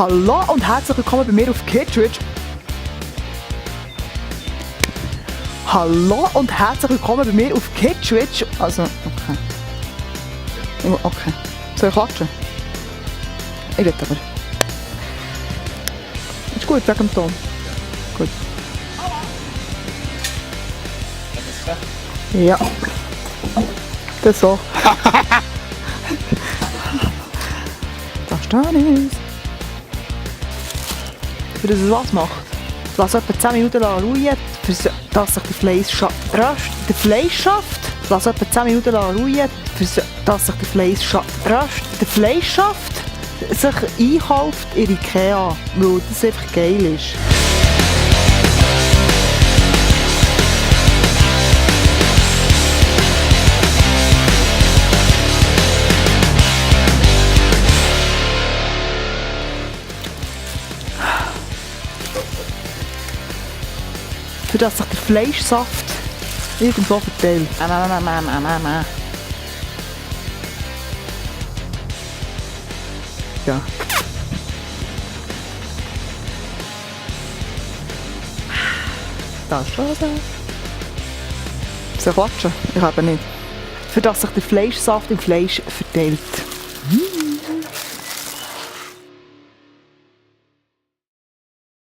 Hallo und herzlich willkommen bei mir auf Kittredge. Hallo und herzlich willkommen bei mir auf Kittredge. Also, okay. Okay. Soll ich klatschen? Ich will aber. Ist gut, wegen dem Ton. Gut. Ja. Das so. Da steht es. Für das es was macht. Lass etwa 10 Minuten ruhen, dass sich der Fleischschaft. Lass etwa 10 Minuten ruhen, dass sich der Fleischschaft sich einkauft in Ikea, weil das einfach geil ist. Für das sich der Fleischsaft irgendwo verteilt. Ja. Da ist schon so. Soll ich klatschen? Ich habe nicht. Für das sich der Fleischsaft im Fleisch verteilt.